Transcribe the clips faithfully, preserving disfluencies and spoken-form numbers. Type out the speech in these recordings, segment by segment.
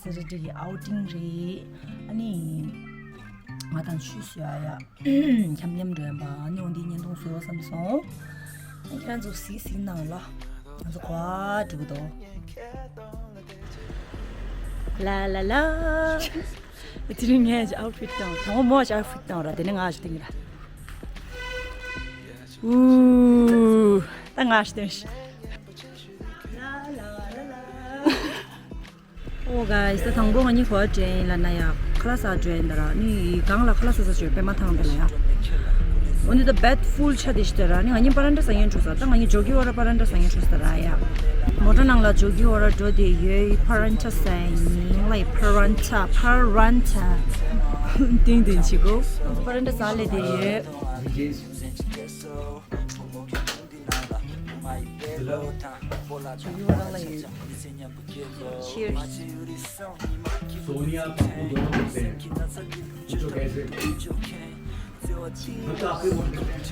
ཟེར་རེ་འདྲ་གི་ཨའུ་ཊིང་རེད། ཨ་ནི་ང་དང་ཆུ་བཟོ་ཡ་ཡ་འཁྱམ་འཁྱམ་འགྲོ་ཡ་མ་ཨ་ནི་འོ་འདི་བརྙན་ཐུང་བཟོ་བསམ་སོང་། ཨ་ཁྱེད་རང་ཚོ་གཟིགས་གཟིགས་གནང་ལ། ང་ཚོ་ག་པར་འགྲོ་གི་འདུག་ལ་ལ་ལ། དེ་རིང་ངས་ཨའུ་ཊི་ཕིཊ་བཏང་། དང་པོ་མོ་ཨའུ་ཊི་ཕིཊ་བཏང་ར། དེ་ནས་ང་ཨ་ཞིག་བཏང་གི་ར། ཨུ། ད་ང་ཨ་ཞིག་བཏང་ཤི། ཨོ་གྷའི་སི། ད་དང་པོ་ང་གཉིས་ག་པར་འགྲོ་ཡིན་ལབ་ན་ཡ། ཁ་ལག་ཟ་འགྲོ་ཡིན་ད་ར། ནི་གང་ལ་ཁ་ལག་ཟ་ཟ་བྱོས་པད་མ་ཐང་དེ་ལ་ཡ། འོ་ནི་ད་བེད་ཕུལ་ཆགས་བསྡད་ཤག་ད་ར། ནི་ང་གཉིས་པ་རན་ཏྲ་ཟ་མཁན་འགྲོ་ས། ད་ང་གཉིས་ཇོ་གི་ཝ་ར་པ་རན་ཏྲ་ཟ་མཁན་འགྲོ་ས་ད་ར་ཡ། མོ་ཊ་ནང་ལ་ཇོ་གི་ཝ་ར་འགྲོ་བསྡད་ཡོད། པ་རན་ཏྲ་ཟ་ཡིན་ལ་ཡ། པ་རན་ཏྲ། པ་རན་ཏྲ། ཏིང་ཏིང་བྱེད་གོ། པ་རན་ཏྲ་ཟ་ལས་བསྡད་ཡོད། ཇོ་གི་ཝ་ར་ལ་ཡོད། Cheers. सोनिया पप्पू दोनों बोलते हैं, पूछो कैसे? हम तो आपको ही वोट देते हैं।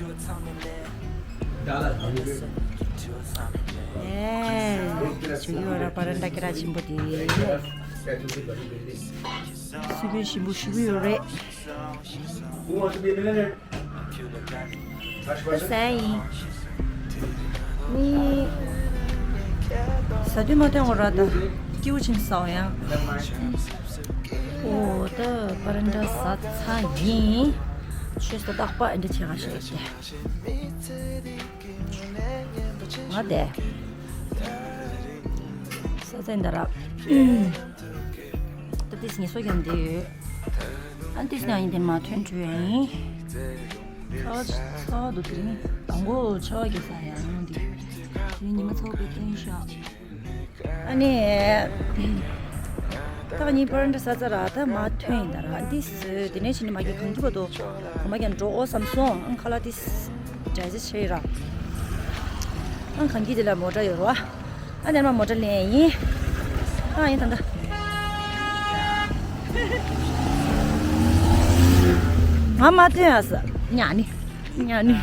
डाला था मुझे। ཨེ། ཇོ་གི་ཝ་ར་པ་རན་ཏྲ་སྐད་གྲགས་ཆེན་པོ་དེ། སུས་ཀྱང་ཞིམ་པོ་ཞུ་གི་ཡོད་རེད། Who wants to be a millionaire? ད་ཟས་ཡིན། ནི། ཟ་དུས་མ་ཐོན་འོ་ར་ད། སྐྱིད་པོ་ཕྱིན་ཟ་འོ་ཡང་། ཨོ་ད་པ་རན་ཏྲ་ཟ་ཚར་ཡིན། ཆོས་ད་རྟག་པ་འདི་བྱེད་ག་ཤེས་ཏེ། ང་དེ། ས་ཚན་ད་ར། ད་ཏིས་ངེས་སོ་ཀྱང་བསྡད་ཡོད། ཨ་ཏིས་ནང་ཡིན་དེ་མ་ཐོན་བྲོས་ཡིན། ཚ་བ་ཚ་བ་འདུག་དེ་རིང་དང་པོ་ཆར་པ་རྒྱག་ས་ཡང་ཡོང་དེ། དེ་རིང་ཉི་མ་ཚ་བ་དཔེ་བརྟན་ཤག་ཨ་ནི། ད་ངས་པ་རན་ཏྲ་ཟ་ཚར་ར། ད་མ་ཐོན་ཡིན་ད་ར། ཏིས་དེ་ནས་ཕྱིན་ནས་མ་གི་གང་གི་བ་དོ། གོ་མ་ཀྱང་འགྲོ་འོ་བསམ་སོང་། ཨང་ཁ་ལག་ཏིས་འདྲ་ཟེ་ཆེ་ར། ཨང་གང་གི་དེ་ལ་མོ་ཊ་ཡོད་ར། ཨ་ནེ་མ་མོ་ཊ་ལེན་ཡིན། ཨ་ཡིན་ད་ད། ང་མ་ཐོན་ཨ་ས། ཉ་ནི། ཉ་ནི།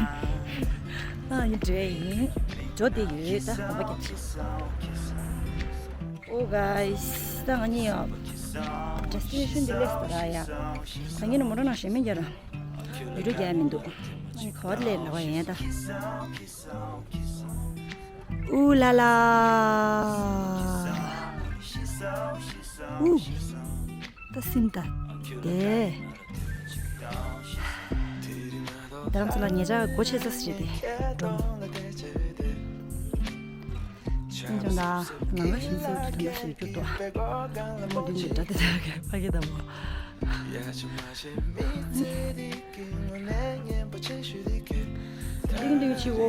ཨ་ཡིན་འདྲེ་ཡིན། འགྲོ་དེ་ཡོད་ད་ཧམ་པ་ཀྱ་ཆེ། ཨོ་གྷའི་སི། ད་ང་གཉིས་ཡ། ཌེ་སི་ཊི་ནེ་ཤན་དེ་སླེབས་ད་ར་ཡ། ད་ངས་ནི་མོ་ཊ་ནང་ཞེ་མེད་རྒྱ་ར། ཡུ་ཊུབ་རྒྱག་མི་འདུག་ཨ་ནི་ག་བ་ལས་ལ་བ་ཡིན་ད། ཨུ་ལ་ལ། ཨུ། ད་སིན་ད། དེ། ད་རང་ཚོ་ལ་ཉེ་ཆར་སྒོ་ཕྱེ་ས་ཞིག་དེ། འགྲོ། སེམས་ཀྱང་ད། ནང་ཁ་ཞིམ་སེམས་ཀྱི་དོན་དག་ཞིག་གྱུར་ཏོ། མོ་དེ་འདྲ་དེ་འདྲ་ཕ་གི་དང་པོ། ཏིང་ཏིང་ཆི་བོ།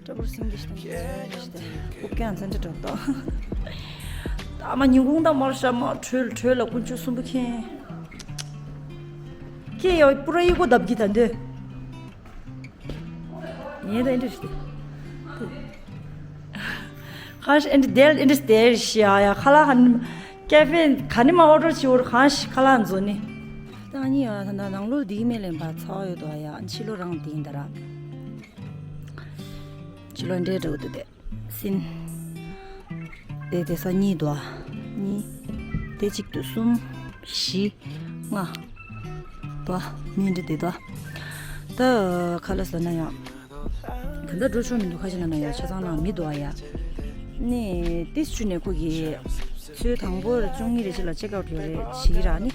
ཏྲ་བུར་སིང་གི་ཤི་དང་གི་ཤི་དང་། ཨུ་ཀན་ཚན་ཏྲ་གྲོགས་དང་། ད་མ་ཉིན་གུང་དང་མར་ཤ་མ་བྲོས་བྲོས་ལ་དཀོན་མཆོག་གསུམ་པོ་མཁྱེན། ཁྱེད་ཡ་པུ་ར་ཡི་གོ་བརྡབ་གི་ད་འདོད། ཡེ་ད་ཨིན་ཏྲ་ཤི་ཏེ། ཁ་ཤ་ཨིན་ཏྲ་དེལ་ཨིན་ཏྲ་སྟེར་ཤི་ཡ་ཡ་ཁ་ལ་ཧན། ཀེ་ཧྥེ་ག་ནི་མ་ཨོ་ཌར་བྱེད་འོར་གང་ཤི་ཁ་ལ་འཛོ་ནི། ད་ནི་ཡ་ད་ནང་ལོ་འདི་མེ་ལེན་པ་ཚ་ཡོད་དོ་ཡ་ཕྱི་ལོ་རང་དེ་ཡིན་ད་ར། ཕྱི་ལོ་འདྲེ་འདྲ་བོ་དུ་དེ། སིན། དེ་དེ་ས་གཉིས་དོ། གཉིས། དེ་གཅིག་ཏུ་གསུམ། བཞི། ལྔ། དོ། མི་འདྲ་དེ་དོ། ད་ཁ་ལ་ཟ་ན་ཡང་། ད་ལྟ་འགྲོ་ཆོག་མི་འདུག་ཁ་ཅིག་ལ་ན་ཡང་ཆ་ཚང་ནང་མི་འདུག་ཨ་ཡ། ནི་ཏིས་ཆུ་ནས་ཁོ་གི། ཚོས་དང་པོར་བཅུ་གཉིས་རེ་ཅིག་ལ་ཅེག་ཨའུཊ་ཡོད་རེད་བྱེད་ཀྱི་ར་ནི།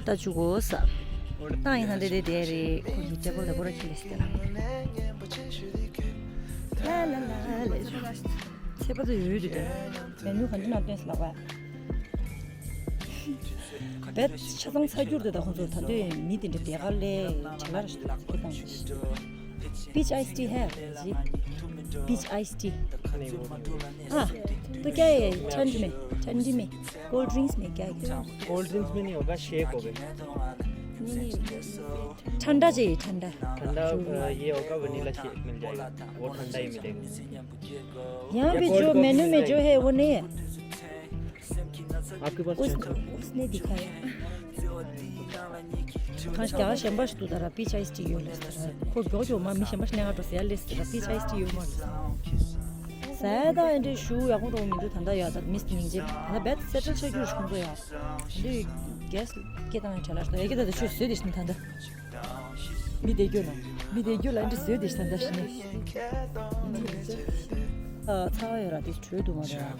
ད་བཅུ་གོ་ས། ད་ཡིན་ན་དེ་དེ་དེ་རེད་ཁོ་གི་ཏེ་བལ་ད་པོ་ར་ཁྱི་ལས་སི་དེ་ལ། ལ་ལ་ལ་ལ། ཚེ་པ་ཚོ་ཡོད་དུ་དེ། མེ་ནུ་ག་འདྲ་ན་སྟོན་སི་ལག་པ། བེད་ཆ་ཚང་ཚ་རྒྱུར་དེ་དང་ཁོང་ཚོ་ད་དུས་མི་དེ་འདྲ་དེ་ག་ལས་དྲ་ལ་ར་ཞིག་དེ་དང་ཞིག Peach iced tea है जी। Peach iced tea। नहीं, वो नहीं। हाँ, तो क्या है? ठंड में, ठंडी में कोल्ड ड्रिंक्स में क्या है? कोल्ड ड्रिंक्स में नहीं होगा, शेक होगा। नहीं, नहीं, ठंडा चाहिए, ठंडा। ठंडा, अ, ये होगा, वनीला शेक मिल जाएगा, वो ठंडा ही मिलेगा। यहाँ पे जो मेन्यू में जो है, वो नहीं है। आपके पास उस, उसने दिखाया। གང་ཞིག་རྒྱ་གར་གཞན་པ་ཞིག་འདུག་ད་ར་པི་ཆ་ཨའི་སི་ཊི་ཡོད་ལེ་ཟེར་ར། ཁོ་མགྱོགས་མགྱོགས་མ་མི་གཞན་པ་ཞིག་ལེན་ག་འགྲོ་ཟེར་ཡ་ལེ་ཟེར་ར། པི་ཆ་ཨའི་སི་ཊི་ཡོད་མ་ལེ་ཟེར། ད་ད་ཨེ་འདྲའི་ཞུ་ཡག་པོ་འགྲོ་མི་འདུག་ད་ལྟ་ཡ་ད་མིས་སྙིང་རྗེ་ད་ལྟ་བེད་སེ་ཊལ་ཆགས་རྒྱུ་རེད་ཁོང་ཚོ་ཡ། འདི་གེ་སི་སྐད་བཏང་བའི་བྲེལ་ལ་ཞིག་ད་ཡ་གི་ད་ད་ཆུ་བཟོས་དེ་ཞིག་ད་ད། མི་བསྡད་རྒྱུ་ན། མི་བསྡད་རྒྱུ་ལ་འདི་བཟོས་དེ་ཤ་འདྲ་ཞིག་ནས། ཚ་བ་ཡོད་ར་དེ་བྲོས་འདུག་མ་རེད།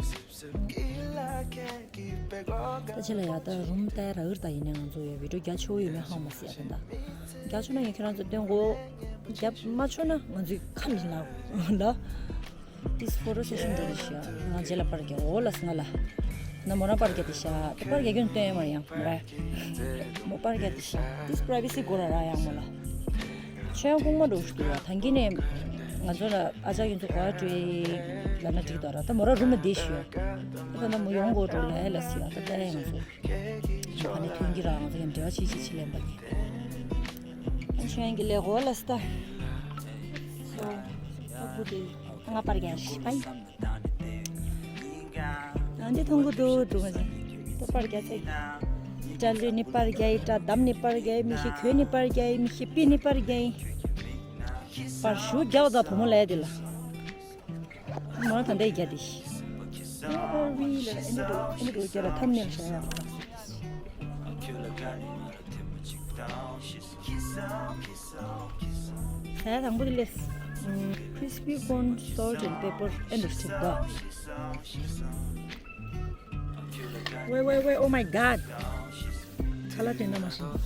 ད་ཆེ་ལ་ཡ་ད་རུམ་ཏའི་ར་འུར་ད་ཡིན་ན་ང་ཚོ་ཡ་བི་ཌིའོ་རྒྱ་ཆེ་བོ་ཡོད་མེད་ཧང་མ་སི་ཡ་ད་ད། རྒྱ་ཆེ་ན་ཡ་ཁྱོད་རང་ཚོ་སྟོན་གོ་རྒྱ་མ་ཆེ་ན་ང་ཚོའི་ཁམས་ལ་ལ། This photo session འགྲོ་དེ་ཤ། ང་རྗེས་ལ་པར་རྒྱག་འོ་ལ་སི་ང་ལ། ན་མོ་རང་པར་རྒྱག་དེ་ཤ། དེ་པར་རྒྱག་རྒྱུ་ནི་སྟོན་ཡོད་མ་རེད་ཡང་མོ་ར། མོ་པར་རྒྱག་དེ་ཤ། This privacy སྐོར་ར་ར་ཡང་མོ་ལ། ཆོས་ཡང་ཁུངས་མ་འགྲོ་ཞུ་དུ་ཡ་ཐང་གི་ནས། ང་ཚོ་ལ་ཨ་ཅག་ཡིན་ཚོ་གོ་ཡ་སྤྲོད་ལ་ན་འགྲིག་དོ་ར་ད་མོ་ར་རུ་མ་བསྡད་ཤི་ཡོད། ད་ད་མོ་ཡོང་གོ་འགྲོ་ལ་ལ་སི་ཡ་ད་ལྟ་ཡ་ང་ཚོ། ཕ་ནས་ཐོན་གྱི་ར་ང་ཚོ་ཡང་འབྲེལ་བ་བྱེད་བྱེད་བྱེད་ལེན་པ་ནི། ཆོས་ཡང་གི་ལས་གོ་ལ་སི་ད། So ང་པར་རྒྱག་ཤི་པ་ཡིན། ཨ་འདི་མཐོང་གི་འདུག་འདུག་ང་ཚོ་པར་རྒྱག་ཚེ། སྐྲ་ལོས་ནི་པར་རྒྱག་ཡི་སྐྲ་དམ་ནི་པར་རྒྱག་ཡི་མི་ཤེས་གོས་ནི་པར་རྒྱག་ཡི་མི་ཤེས་པི་ནི་པར་རྒྱག་ཡི། པར་ཞུ་རྒྱག་ད་བུ་མོ་ལས་དེ་ལ། མོ་ད་འདི་རྒྱག་དེ་ཤི། ཨ་ཨ་བི་ལ་ཨ་འདི་འདུག་ཨ་འདི་འདུག་རྒྱག་ལ་ཐམ་ནེལ་བྱ་ཡག་ད་ཡ་དང་པོ་དེ་ལས། Crispy corn salt and pepper and the stick. Wait, wait, wait, oh my god. ཁ་ལག་དེ་འདྲ་མ་ཤེས།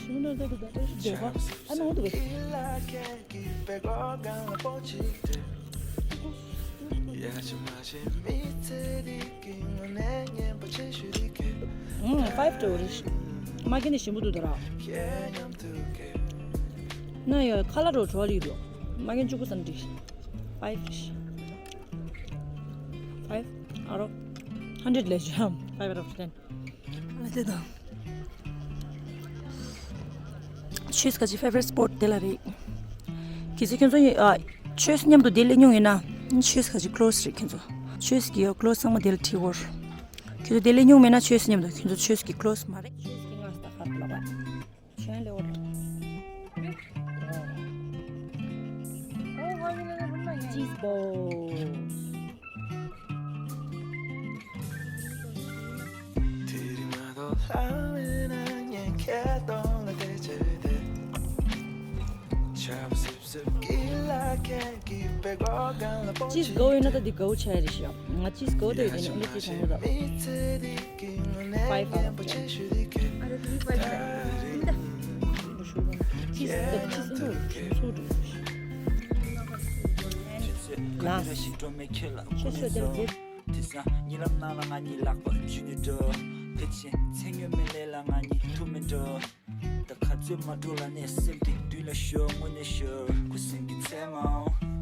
ཤུ་ནོ་དེ་དེ་དེ་དེ་ཨ་ནོ་དེ། ཨུམ། ཕའིབ་འགྲོ་རེད། མ་གི་ནི་ཞིམ་པོ་འདུག་ད་ར། ན་ཡོད་ཁ་ལག་འགྲོ་བྲོ་ལི་འདུག་མ་གི་གཅིག་པུ་ཙམ་འགྲིག་ཕའིབ། ཕའིབ་out of hundred ལས་བྱུང་ཕའིབ་out of ten། ཨ་དེ་དང་། ཆོས་ཁ་ཅིག་favorite spot དེ་ལ་རེད། གལ་སྲིད་ཁྱོད་ཚོ་ཡིན་ཨ། ཆོས་མཉམ་དུ་དེ་སླེབས་མྱོང་ཡོད་ན། ཆོས་ཁ་ཅིག་close རེད་ཁྱོད་ཚོ། ཆོས་ཀྱི་close ཚང་མ་དེ་ལ་ཁྲིད་འོར། ཁྱོད་ཚོ་དེ་སླེབས་མྱོང་མེད་ན་ཆོས་མཉམ་དུ་ཁྱོད་ཚོ་ཆོས་ཀྱི་close མ་རེད། ཆོས་ཀྱི་ང་ས་ཁར་ལོག་པ། ཆོས་ལེ་འོར། Cheese balls. ཅིས་དགའ་བོ་ཡིན་ན་ད་འདི་དགའ་བོ་ཆགས་རེད་ཤག་ང་ཅིས་དགའ་བོ་ད་ཡོད་དེ་ནི་ཨ་ནི་ཅིས་ཧོང་ད། Five out of ten. ཅིས་ད་ཅིས་འདུག་ཞུ་ཚོ་འགྲོ། Last. ཆོས་ཆོས་དེར་རྗེས། དེ་སང་ཉི་ལམ་ནང་ལ་ང་གཉིས་ལག་པ་འཇུས་ནས་འགྲོ། ཕལ་ཆེར་མཚན་ཉོ་མེད་ལས་ལ་ང་གཉིས་ཐུག་མེད་འགྲོ། ད་ག་ཚོད་མ་འགྲོ་ལ་ནས་སེམས་དེ་དུས་ལ་ཤོར་དངོས་གནས་ཤོར། ཁུ་སིམ་གྱི་མཚན་མོ་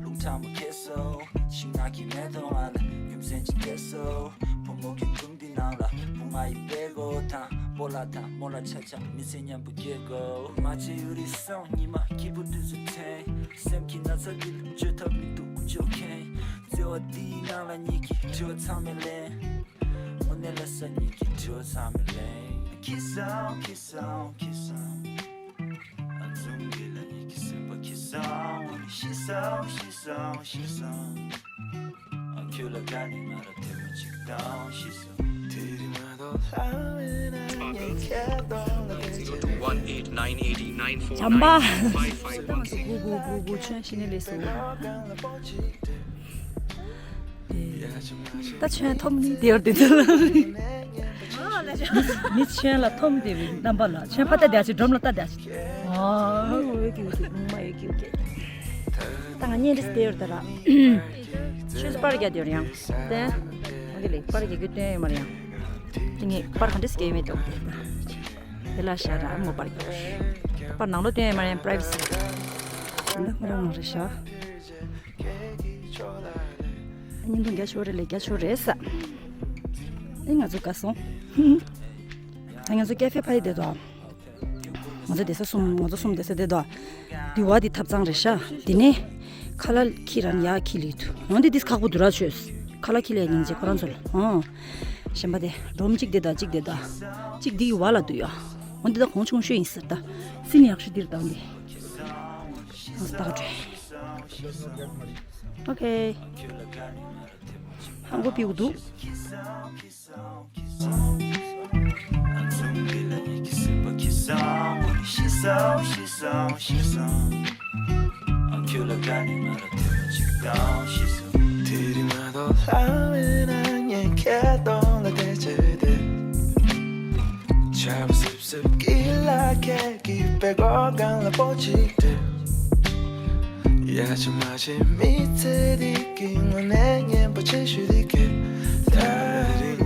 རླུང་ཁྲ་མོ་ཁྱེར་སོ། ཤིང་ནགས་ཀྱི་མེ་ཏོག་ང་ལ་རྒྱུ་མཚན་ཅིག་སྤྲད་སོ། བུ་མོ་གི་སྒྲུང་འདི་ནང་ལ་བུ་ང་ཡི་དཔེ་གོ་དང་སྤོ་ལགས་དང་རྨོ་ལགས་ཆ་ཆ་མི་ཚེ་མཉམ་པོ་སྐྱེལ་དགོས། མ་བྱེད་ཡུ་རི་སོང་ཉི་མ་སྐྱིད་པོ་དུས་སུ་དྲན། སེམས་ཀྱི་ན་ཚ་འདི་ལ་བཅོས་ཐབས་མི་འདུག་ཀུན་སྤྱོད་མཁན། བརྩེ་བ་འདིའི་ནང་ལ་ཉིད་ཀྱི་དྲི་བ་ཚང་མས་ལན། དངོས་གནས་ལ་ས་ཉིད་ཀྱི་དྲི་བ་ཚང་མས་ལན། ཁྱི་སང་ཁྱི་སང་ཁྱི་སང་། ཨ་ཙུམ་གྱི་ལ་ཉིད་ཀྱི་སེམས་པ་ཁྱི་སང་ཤི་སང་ཤི་སང་ཤི་སང་། ཨ་ཁྱོད་ལ་དགའ་ནི་ང་ལ་དེ་མོ་ཅིག་དང་ཤི་སང་། དེ་རིང་ང་དང་ལྷ་མེད་ན་ངས་ཁྱེད་དང་ལ་དེ་བྱེད། བྱམས་པ། གུ་གུ་གུ་གུ་ཁྱོད་ཤི་ནི་ལས་སོ། ད་ཁྱོད་ཐོམ་ནི་དེ་བར་དུ་ཚུལ། མི་ཁྱོད་ལ་ཐོམ་དེ་བའི་རྣམ་པ་ལ་ཁྱོད་ཕ་ལྟ་བསྡད་ཅིག་སྒྲོམ་ལ་ལྟ་བསྡད་ཅིག་ཨ་ཨོ་ཡོད་ཀྱི་ཡོད་ཀྱི་ཨུ་མ་ཡོད་ཀྱི་ཡོད་ཀྱི། ད་ང་གཉེན་འདྲེས་དེ་བར་དུ་ར། ཆོས་པར་རྒྱག་དེ་བར་ཡང་བསྟན། ཨོ་དེ་ལས་པར་རྒྱག་རྒྱུ་སྟོན་ཡོད་མ་རེད་ཡང་། དེ་ངས་པར་ག་འདྲས་སྐྱེལ་མེད་དོགས་དེ། དེ་ལ་ཤ་ར་མོ་པར་རྒྱག་པར་ནང་ལོ་སྟོན་ཡོད་མ་རེད་ཡང་པ་རའི་ཝེ་སི། ད་ང་རང་ནང་རེད་ཤག་བརྙན་ཐུང་རྒྱ་ཆེ་བོ་རེད་ལས་རྒྱ་ཆེ་བོ་རེད་ས། ཨེ་ང་ཚོ་དགའ་སོང་། ད་ང་ཚོ་ཀེ་ཧྥེ་ཕ་ཡི་བསྡད་དོ། ང་ཚོ་བསྡད་ས་གསུམ་ང་ཚོ་གསུམ་བསྡད་ས་བསྡད་དོ། འདི་བ་འདི་ཐབ་ཚང་རེད་ཤག་དེ་ནས་ཁ་ལག་ཁྱེར་ར་ཡར་འཁྱེར་ལི་འདུག་འོན་ཏེ་འདི་ཁག་པོ་འདུག་ར་ཆོས། ཁ་ལག་འཁྱེར་ལ་སྙིང་རྗེ་ཁོ་རང་ཚོ་ལ་ཨང་། གཞན་པ་དེ་སྒྲོམ་གཅིག་དེ་དང་གཅིག་དེ་དང་། གཅིག་འདི་ཡི་བ་ལ་འདུག་ཡ། འོན་ཏེ་ད་གོང་ཆུང་ཤོས་ཡིན་ཟེར་ད། སྲིད་ནི་ཡག་ཤོས་འདིར་བཏང་སྟེ། ཨང་སྟག་སྒྲོལ། ཨོ་ཁེ། ཧང་གོ་པིའུ་འདུག་དེ་རིང་མ་གཏོགས་ལྷ་མེད་ན་ངས་ཁྱེད་གདོང་ལ་བལྟས་བྱས་བསྡད། ཆར་པ་སིབ་སིབ་ཀྱི་ལ་ཁད་ཀྱིས་པད་ཀོག་སྒང་ལ་སྤོ་ཅིག་སྤྲད། ཡ་ཆི་མ་ཆི་མི་ཚེ་འདི་གི་དངོས་གནས་སྙན་པོ་ཆེ་ཤོས་འདི་གས། དེ་རིང་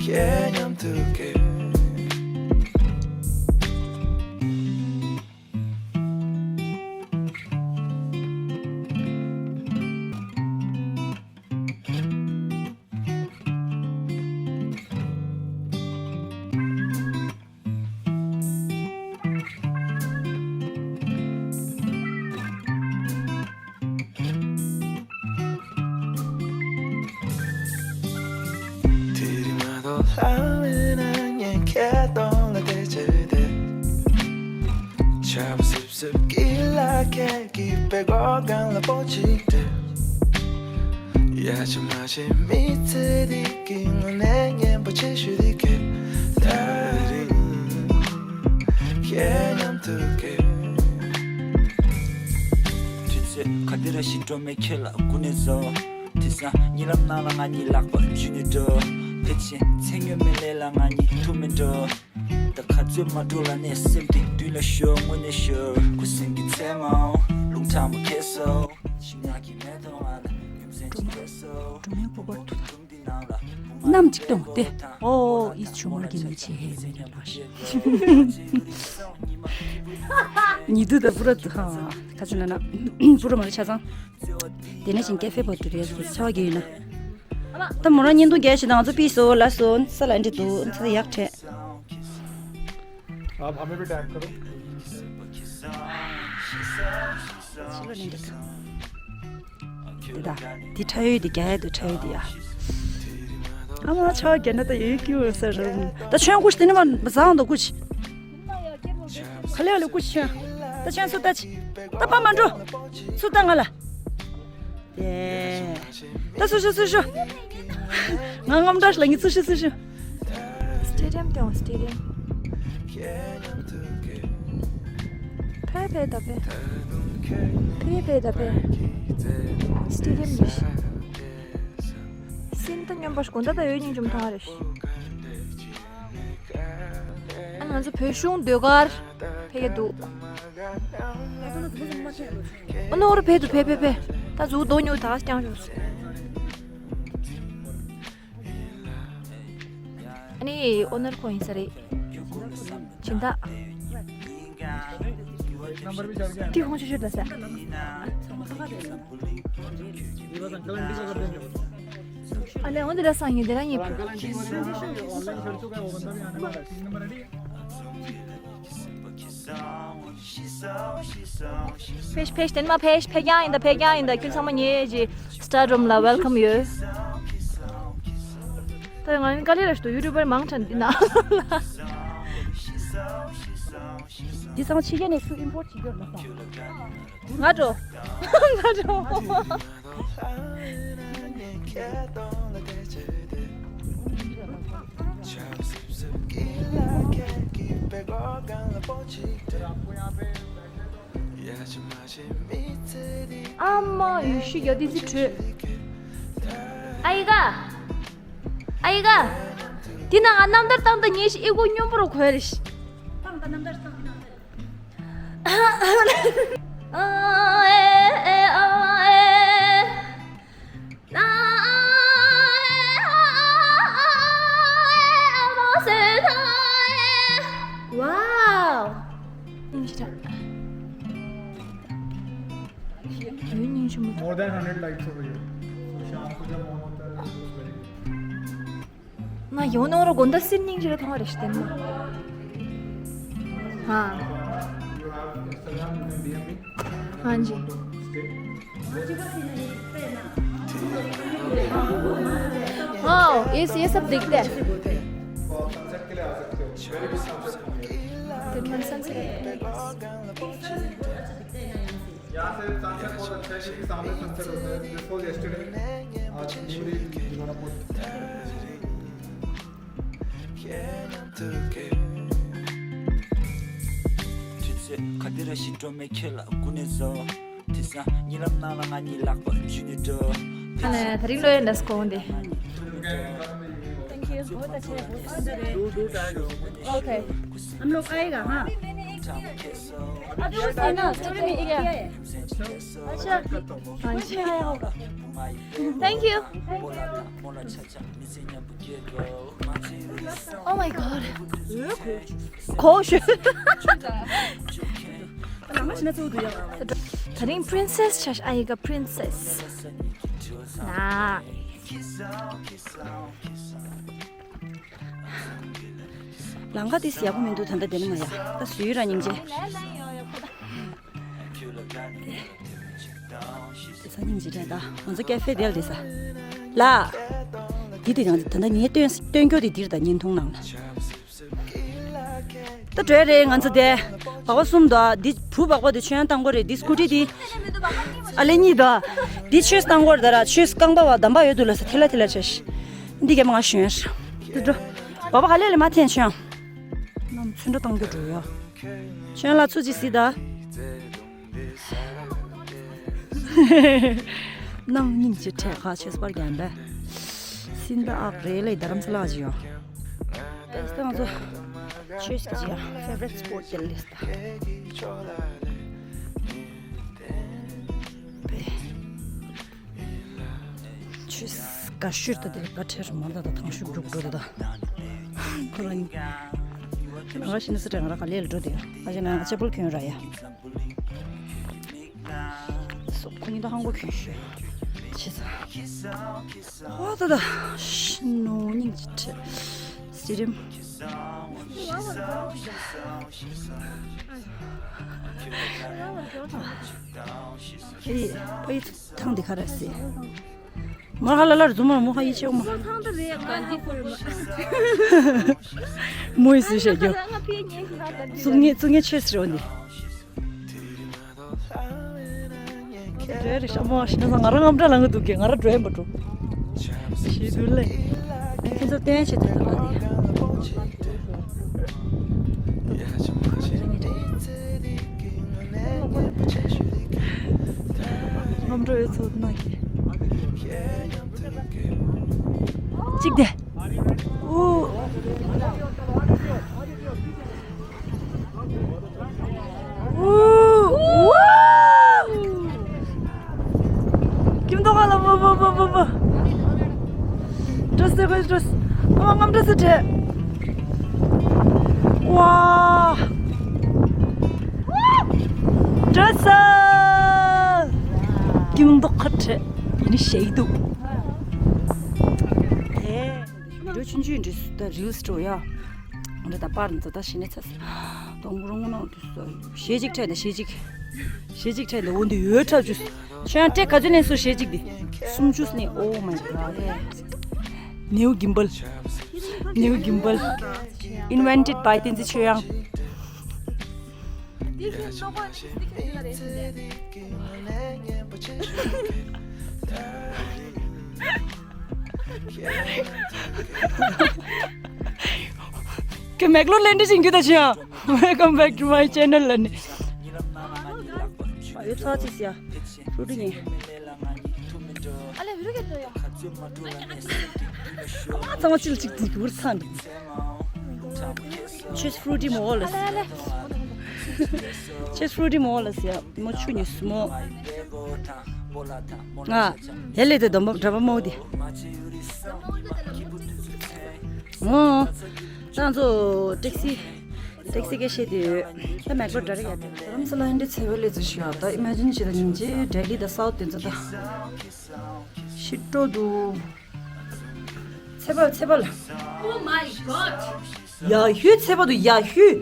ཁྱེད་མཉམ་དུ་གས། དེ་རིང་མ་གཏོགས་ལྷ་མེད་ན་ངས་ཁྱེད་གདོང་ལ་བལྟས་བྱས་བསྡད། ཆར་པ་སིབ་སིབ་ཀྱི་ལ་ཁད་ཀྱིས་པད་ཀོག་སྒང་ལ་སྤོ་ཅིག་སྤྲད། ཡ་ཆི་མ་ཆི་མི་ཚེ་འདི་གི་དངོས་གནས་སྙན་པོ་ཆེ་ཤོས་འདི་གས། དེ་རིང་ཁྱེད་མཉམ་དུ་གས། དུས་ཚོད་ག་དེ་རེ་ཞིག་འགྲོ་མེད་ཁྱེད་ལ་སྐུ་ནས་བཟོ། དེང་སང་གཉིད་ལམ་ནང་ལ་ང་གཉིས་ལག་པ་འཇུས་ནས་འགྲོ། ཕལ་ཆེར་མཚན་སྨྱོ་མེད་ལས་ལ་ང་གཉིས་ཐུག་མེད་འགྲོ། ད་ག་ཚོད་མ་འགྲོ་ལ་ནས་སེམས་དེ་མདུན་ལ་ཤོར་དངོས་གནས་ཤོར། ཁུ་སིམ་གྱི་མཚན་མོ་རླུང་ཁྲ་མོ་ཁྱེར་སོང་། ཤིང་ནགས་ཀྱི་མེ་ཏོག་ང་ལ་རྒྱུ་མཚན་ཅིག་སྟེར་སོང་། སྒྲོལ་མའི་སྐུ་པར་དུ་དང་། གནམ་གཅིག་སྟོང་སྟེ། ཨོ་ཨིས་ཆུ་མོར་གྱི་མི་ཆེ་ཧེ་མི་རེ་ལགས་ཤིག་ཉི་དུ་ད་པུ་ར་དུ་ཧ་ཁ་ཆུ་ན་ན་པུ་ར་མ་རེ་ཆ་ཚང་། དེ་ནས་བཞིན་ཀེ་ཧྥེ་པོ་ཏུ་རེ་སུ་ཚ་བ་གི་ཡོད་ན། ད་མོ་རང་བརྙན་ཐུང་རྒྱས་ཤིག་དང་ང་ཚོ་པིས་སོ་ལ་སོ་ས་ལ་འདྲི་འདུག་ཚ་ཡག་ཕྲད། आप हमें भी टैग करो। དེ་ད། དེ་ཁྲ་ཡོད་དེ་རྒྱ་ཡ་དེ་ཁྲ་ཡོད་དེ་ཡ། ཨ་མ་ཆ་བ་རྒྱ་ན་ད་ཡོད་ཀྱི་ཡོད་ས་རུང་། ད་ཆོན་ཀུ་ཤི་དེ་ནི་མ་བཟང་དོ་ཀུ་ཤི། ག་ལེ་ག་ལེ་ཀུ་ཤི་ཆོན། ད་ཆོན་སུ་ད་ཆི། ད་པ་མ་འགྲོ། སུ་ད་ང་ལ། དེ། ད་སུ་ཤི་སུ་ཤི། ང་ངམ་འདྲ་ལ་ངི་སུ་ཤི་སུ་ཤི། སི་ཊེ་ཌི་ཡམ་དེའང་སི་ཊེ་ཌི་ཡམ། ཕེ་ཕེ་ད་ཕེ། ཕེ་ཕེ་ད་ཕེ། སི་ཊེ་ཌི་ཡམ་ཡིན་ཤི། སིན་ད་སྨྱོན་པ་ཞིག་གོ་ད་ད་ཡོད་སྙིང་རྗེ་མོ་མཐོང་བ་རེད་ཤི། ཨ་ང་ཚོ་བོད་གཞུང་ཟློས་གར་ཕེབས་ཀྱི་འདུག་ཨ་ནོར་ཕེབས་འདུག་ཕེབས་ཕེབས་ཕེབས། ད་གཟུགས་མདོག་ཉུང་ད་རྐྱང་བྱུང་སོང་། ཨ་ནི་ཨོ་ནར་ཁོང་ཡིན་ས་རེད། སྦྱིན་བདག་ཏི་ཧོང་ཆུ་ཆུ་ད་ས། ཨ་ལེ་འོན་ཏེ་ར་སང་ཡིན་དེ་ར་ངེས་པོ། ཕེབས་ཕེབས་དེ་ནི་མ་ཕེབས་ཕེབས་རྐྱང་ཡིན་ད་ཕེབས་རྐྱང་ཡིན་ད་ཁྱོད་ཚང་མ་ཉེ་ཅི་སི་ཊར་རུམ་ལ་ཝེལ་ཀམ་ཡོད། ད་ང་ནི་དཀའ་ལས་ར་ཞུ་ཡུ་ཊུབ་པར་མང་དྲགས་འདི་ན། འདི་ཚང་ཕྱི་རྒྱལ་ནས་ཚུར་ཨིམ་པོར་བྱེད་རྒྱུ་རེད་ལ་ས། ང་འགྲོ། ང་འགྲོ། ཨ་མ་ཡུ་ཤི་ཡ་དི་ཙི་བྲོས། ཨ་ཡི་ག་ཨ་ཡི་ག་དེ་ན་ང་རྣམ་ཐར་བཏང་ད་ཉེ་ཤི་ཨི་གོ་སྙོམས་པོ་རུ་གོས་རེ་ཤི། བཏང་ད་རྣམ་ཐར་བཏང་ད་རྣམ་ཐར། Wow! More than hundred likes over here. So शाम को जब on होता है, it was very good. ང་ཡོང་ནོ་ར་དགོན་ད་སིན་ཉིང་ཅི་ར་ཐོང་རེ་ཤི་དེན་མ། हाँ। You have Instagram, you can D M me. हाँ जी। वाओ, ये, ये सब दिखता है। आप सनसेट के लिए आ सकते हो। Very good sunset from here. तेरे मन सनसेट। या, Last time sunset was at ten A M, sunset was there. This was yesterday. आज पूरी दुनिया को དུས་ཚོད་ག་དེ་རེ་ཞིག་འགྲོ་མེད་ཁྱོད་ལ་སྐུ་ནས་བཟོ། དེང་སང་གཉིད་ལམ་ནང་ལ་ང་གཉིད་ལག་པ་འཇུས་ནས་འགྲོ། ཨ་ལས་ད་རིང་ལོ་ཡོད་འདྲ་སོང་གོང་དེ། Thank you. बहुत अच्छे हैं, बहुत सुंदर है। Okay। हम लोग आएगा, हाँ। अभी वो है ना, स्टोरी में एक किया है। अच्छा। हाँ जी। Thank you. Oh my god. Gosh. ད་རིང་princess ཆ་ཨ་ཡི་ག་princess. ན། ལམ་ཁ་དེ་ཡག་པོ་མི་འདུག་ད་ལྟ་དེ་ནི་མ་ཡ། ད་སུའི་ར་སྙིང་རྗེ། དེ་ས་སྙིང་རྗེ་རེད་ད། ང་ཚོ་ཀེ་ཧྥེ་དེར་དེ་ས། ལ། དེ་དེ་ཡང་ད་ལྟ་ངས་སྟོན་སྟོན་རྒྱུ་དེ་འདིར་ད་བརྙན་ཐུང་ནང་ལ། ད་བྲོས་རེད་ང་ཚོ་དེ། བག་པ་གསུམ་དོ། འདི་བུ་བག་པ་དེ་ཆོས་ཡང་བཏང་དགོས་རེད། འདི་སྐུ་ཊི་དེ། ཨ་ལེ་གཉིས་དོ། འདི་ཆོས་བཏང་དགོས་རེད་ད་ར། ཆོས་རྐང་པ་བ་འདམ་པ་ཡོད་འདུག་ལ་ས་ཐེ་ལ་ཐེ་ལ་བྱས་ཤི། འདི་གས་མ་ང་ཞོན་ཤི། དེ་འགྲོ། བག་པ་ག་ལེ་ལེ་མ་འཐེན་ཆོས་ཡང་། ནམ་ཚུན་འགྲོ་བཏང་རྒྱུ་འགྲོ་ཡ། ཆོས་ཡང་ལ་ཚུ་ཅི་སི་ད། ནང་སྙིང་རྗེ་ཁྲེལ་ཁ་ཆེས་པར་རྒྱན་པས། སིན་ད་ཨག་རེ་ལེ་རྡ་རམ་ས་ལ་ཅི་ཡོང་། དེ་ང་ཚོ་ཆོས་ཀྱི་ཅི་ཡང་favorite spot དེ་ལེ་སྟ། ཆོས་དགའ་ཤོས་ད་དེ་ལ་དགའ་ཁྲེལ་མ་ད་ད་ཐང་ཤུགས་རྒྱུག་འགྲོ་ད་ད། ཁོ་རང་ང་ཤི་ན་ས་ཏྲ་ང་ར་ག་ལེ་ལ་འགྲོ་དེ་ང་ཤི་ན་ང་ཅེ་པོལ་གྱོན་ར་ཡ། སོ་ཁོ་གཉིས་ད་ཧང་གོ་གྱོན་ཤོས་ཆེ་ས། ཨོ་ད་ད་ཤི་ནོ་སྙིང་རྗེ་ཁྲེལ་སི་རིམ། ཨེ་ཕ་ཡི་ཐང་འདི་ཁ་ར་སི། མོ་ཧ་ལ་ལར་རྫུན་མ་མོ་ཧ་ཡི་ཆེ་མོ། མོ་ཡི་སུ་ཤེས་རྒྱུ། ཚུགས་ངེས་ཚུགས་ངེས་ཆེ་སི་རོ་འདི། འདྲེ་རེ་ཤ་མོ་ཤི་ན་ང་རང་ངམ་འདྲ་ལང་གི་འདུག་གི་ང་རང་འགྲོ་ཡིན་པ་འགྲོ། ཞེས་དུ་ལེ། ཁྱེད་ཚོ་བསྟན་བྱེད་དུ་ལ་ལེ། ངམ་འགྲོ་ཡོད་ཚོད་ན་གི། གཅིག་དེ། ཨུ། ཨུ། ཨུ། ཁྱིམ་ཐོག་ཁ་ལ་བུ་བུ་བུ་བུ་བུ། འགྲོ་སེ་ཁོས་འགྲོ་སེ། ཨ་མ་ངམ་འགྲོ་སེ་བྲེ། ཝ། འགྲོ་སེ། ཁྱིམ་ཐོག་ཁ་བྲེ། ཡིན་ཤེས་འདུག་ཨེ། བི་ཌིའོ་ཆུང་ཆུང་འདྲི་སུ་ད་རིལ་སི་འགྲོ་ཡ། འདི་ད་པར་འདི་ད་ཤི་ནས་ཚ་སི། དང་པོ་རང་ངོ་ནང་དུ་སོ། ཞེ་གཅིག་ཕྲད་ད་ཞེ་གཅིག་ཞེ་གཅིག་ཕྲད་ད་འོ་འདི་ཡོད་ཁྲབ་ཅུ། ཆོས་ཡང་སྤྲད་ག་ཚོད་ནས་སུ་ཞེ་གཅིག་འདི། སུམ་ཅུ་ནས། Oh my god. New gimbal. New gimbal. Invented by ཏིན་ཙི་ཆོས་ཡང་། ཁྱོད་མེག་ལོར་ལེན་འདྲི་ཞིག་རྒྱུ་ད་ཆོས་ཡང་། Welcome back to my channel ལ་ནི། ཨ་ཡོད་ཚ་ཅིག་ཡ། ཧྲུ་ཏི་ཉེ། ཨ་ལེ་བི་རུ་གེ་ཏོ་ཡ། ཨ་ཚང་མ་ཅིལ་ཅིག་ཏི་གུར་ཚང་འདུག Choose fruity མོ་ལ། ཨ་ལེ་ཨ་ལེ། Choose fruity མོ་ལ་ཟེར་མོ་ཆུ་ཉི་སུ་མོ། ང་ཡ་ལེ་དེ་སྡོམ་པ་འདྲ་པ་མོ་དེ། ཨོ། ང་ཚོ་ཊེག་སི། ཊེག་སི་སྐད་བཤད་དེ་ཡོད། ད་མེག་ལོ་འདྲ་རེད་ཡ་དེ། རྡ་རམ་ས་ལ་ཧན་དེ་ཚེ་བ་ལས་ཚེ་ཤོ་ད་ཨི་མེ་ཇིན་བྱེད་ད་ཉིན་རྗེས་ལྡི་ལི་དང་སའུ་ཐི་དེ་ཚོ་ད། ཤི་སྤྲོ་འདུག་ཚེ་བ་ཚེ་བ་ལ། Oh my god. ཡ་ཧུད་ཚེ་བ་འདུག་ཡ་ཧུད།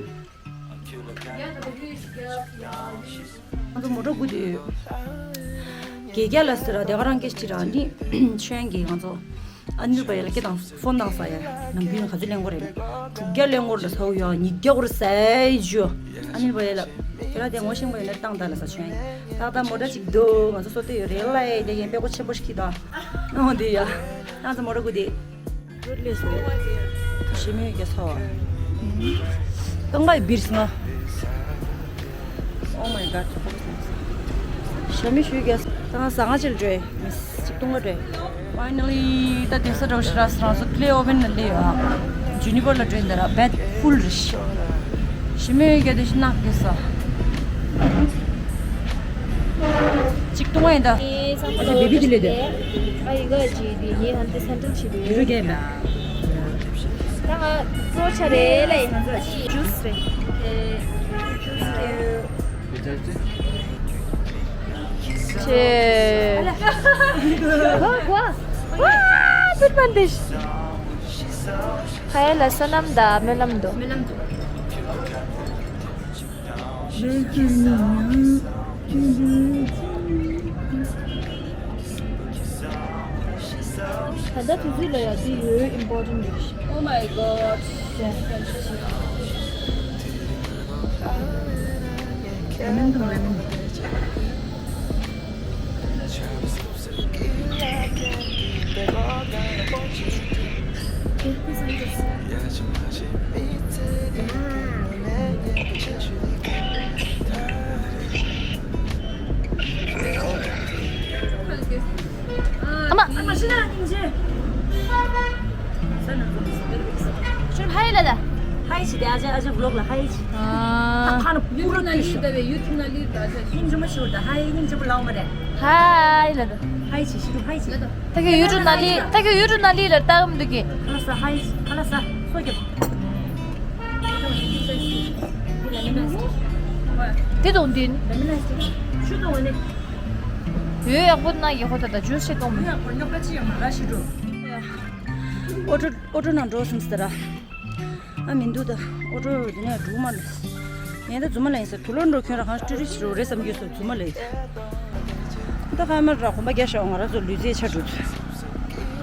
ང་ཚོ་མོ་ཊ་སྒུག་དུས། དགེ་རྒྱལ་ལ་ཟེར་ར་དེ་ག་རང་སྐད་ཆ་ར་ནི་ཆོས་ཀྱི་ང་ཚོ་ཨ་ནེ་པ་ཡ་ལ་སྐད་བཏང་ཕོན་བཏང་ས་ཡ་ནམ་རྒྱུན་ག་ཚོད་ལེན་དགོས་རེད། དྲུག་བརྒྱ་ལེན་དགོས་རེད་ས་ཡ་ཉིས་བརྒྱ་དགོས་རེད་ས་ཡ་ཇུ། ཨ་ནེ་པ་ཡ་ལ་ ལ་དེ་ངོ་ཤེས་པ་ཡོད་ན་བཏང་ད་ལ་ས་ཆོན། ཏག་ཏག་མོ་ཊ་ཅིག་འདུག་ང་ཚོ་བཟོ་ལྟ་ཡོད་རེད་ལ་ཡ་དེ་ཡན་པའི་གོ་ཆེན་པོ་ཞིག་གིས་དང་། ཨོ་དེ་ཡ། ང་ཚོ་མོ་ཊ་ཀུ་དེ། རོད་ལས་སོ། ཞི་མི་རྒྱ་ཚ་བ། རྐང་པ་ཡི་བིར་སི་ང་། Oh my god. ཞི་མི་ཞུ་རྒྱ་ཚ་ང་ཟ་ང་ཅིལ་འགྲོ་ཡི་མི་སི་ཅིག་ཏུང་ག་འགྲོ་ཡི། Finally ད་དེ་ས་འགྲོ་ཤི་ར་སི་རང་སོ་ཀླེ་ཨོ་ཝེན་ལ་ལེ་ཡོད་ཨ། ཇུ་ནི་པར་ལ་འགྲོ་ཡི་འདི་ར་བེད་ཕུལ་རི་ཤི། ཞི་མི་རྒྱ་དེ་ཤི་ནག་དེ་ས། ཅིག་ཏུང་ཨེ་ད། ཨ་ཅེ་བེ་བི་དེ་ལེ་དེ། ཨ་ཡི་ག་ཅི་དེ་ཡེ་ཧན་དེ་སན་ཏན་ཆི་དེ། ཡུ་རུ་གེ་མེ། ད་ང་གཙོ་ཆ་རེ་ལེ། ཇུས་རེ། ཇུས་རེ། ཆེ། གོ་གོ། ཝ། སི་པན་དེ་ཤི། ཁ་ཡ་ལ་སོ་ནམ་ད་སྨོན་ལམ་འདུག་ད་ལྟ་དུས་ཚོད་ལ་ཡ་དེ་ཡོད་important རེད། Oh my god. ལེ་མོན་དང་ལེ་མོན། ཨ་མ། ཨ་མ་ཤི་ན་སྙིང་རྗེ། ཤུར་ཧའི་ལ་ད། ཧའི་ཆི་དེ་ཨ་ཅག་ཨ་ཅག་བི་ལོག་ལ་ཧའི་ཆི། ཨ། ཁ་ན་པུ་ར་ཏུ་ཤོ། ཡུ་ཐུབ་ན་ལི་ད་ཆ་སྙིང་རྗེ་མ་ཤོར་ད་ཧའི་སྙིང་རྗེ་པོ་ལའོ་མ་རེད། ཧའི་ལ་ད། ཧའི་ཆི་ཤི་རུ་ཧའི་ཆི། ད་གི་ཡུ་ཐུབ་ན་ལི་ད་གི་ཡུ་ཐུབ་ན་ལི་ལ་ལྟ་གམ་འདུག་གི། ཁ་ལ་ས་ཧའི་ཆི་ཁ་ལ་ས་སོ་རྒྱབ། དེ་དང་དེ། ཆུ་དང་ནི། ཡོད་ཡག་པོ་ན་ཡག་པོ་ད་ད་ཇུས་ཤིག་གཏོང་མི། ཨོ་ཊོ་ཨོ་ཊོ་ནང་འགྲོ་སོང་ཟེར་ར། ཨ་མི་འདུག་ད་ཨོ་ཊོ་འདི་ནས་འགྲོ་མ་ལ། ངས་ད་རྫུན་མ་ལ་ཡིན་ཟེར་དུ་ལོ་འགྲོ་ཁྱོད་ར་གང་ཊུ་རི་སི་རོ་རེད་བསམ་རྒྱུ་སོ་རྫུན་མ་ལ་ཡིན། ད་ཁ་མར་ར་གོམ་པ་རྒྱག་ཤག་ང་ར་ཚོ་ལུས་རྩལ་ཆ་འགྲོ་ཚུལ།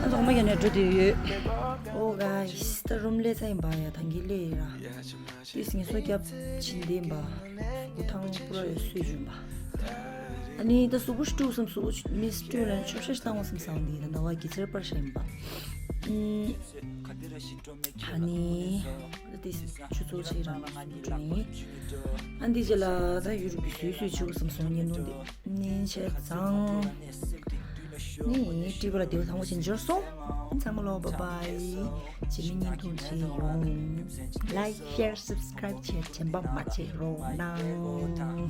ཨ་ཚོ་གོམ་པ་རྒྱག་ནས་འགྲོ་དུས་ཡོད། ཨོ་ག་ཡིས་ད་རུམ་ལས་ཚ་ཡིན་པ་ཡ་ཐང་གི་ལས་ཡིན་ར། ཏིས་ངལ་གསོ་རྒྱབ་ཕྱིན་བསྡད་པ། སྐུ་ཐང་པུ་ར་ཡོད་སུས་བྱུང་པ། ཨ་ནི་ད་གཟུགས་པོ་ཞིག་བཀྲུས་སམ་གཟུགས་པོ་མི་བཀྲུས་ལ་ཆོག་ཤ་ཞིག་བཏང་བ་སམ་བཟང་འདི་ད་ཟླ་བ་གི་ཚེར་པར་ཤ་ཡིན་པ། ཨ་ནི་ད་ཏིས་ཆུ་ཚོད་ཆེ་རང་བཀྲུས་ཡིན། ཨ་འདི་རྗེས་ལ་ད་ཡུ་རུ་གི་སུས་སུས་བྱུང་སམ་སོང་ཉིན་མོ་འདི་ནི་ཆེ་ཚང་། ནི་ཀྲི་བ་ལ་དེའུ་ཐང་བོ་ཆེན་འབྱོར་སོང་། ཚང་མ་ལོ་bye bye། ཇི་མི་ཉིན་ཐུང་ཆེ་ཡོང་། Like share subscribe བྱེད་དྲན་པ་མ་བརྗེད་རོགས་གནང་།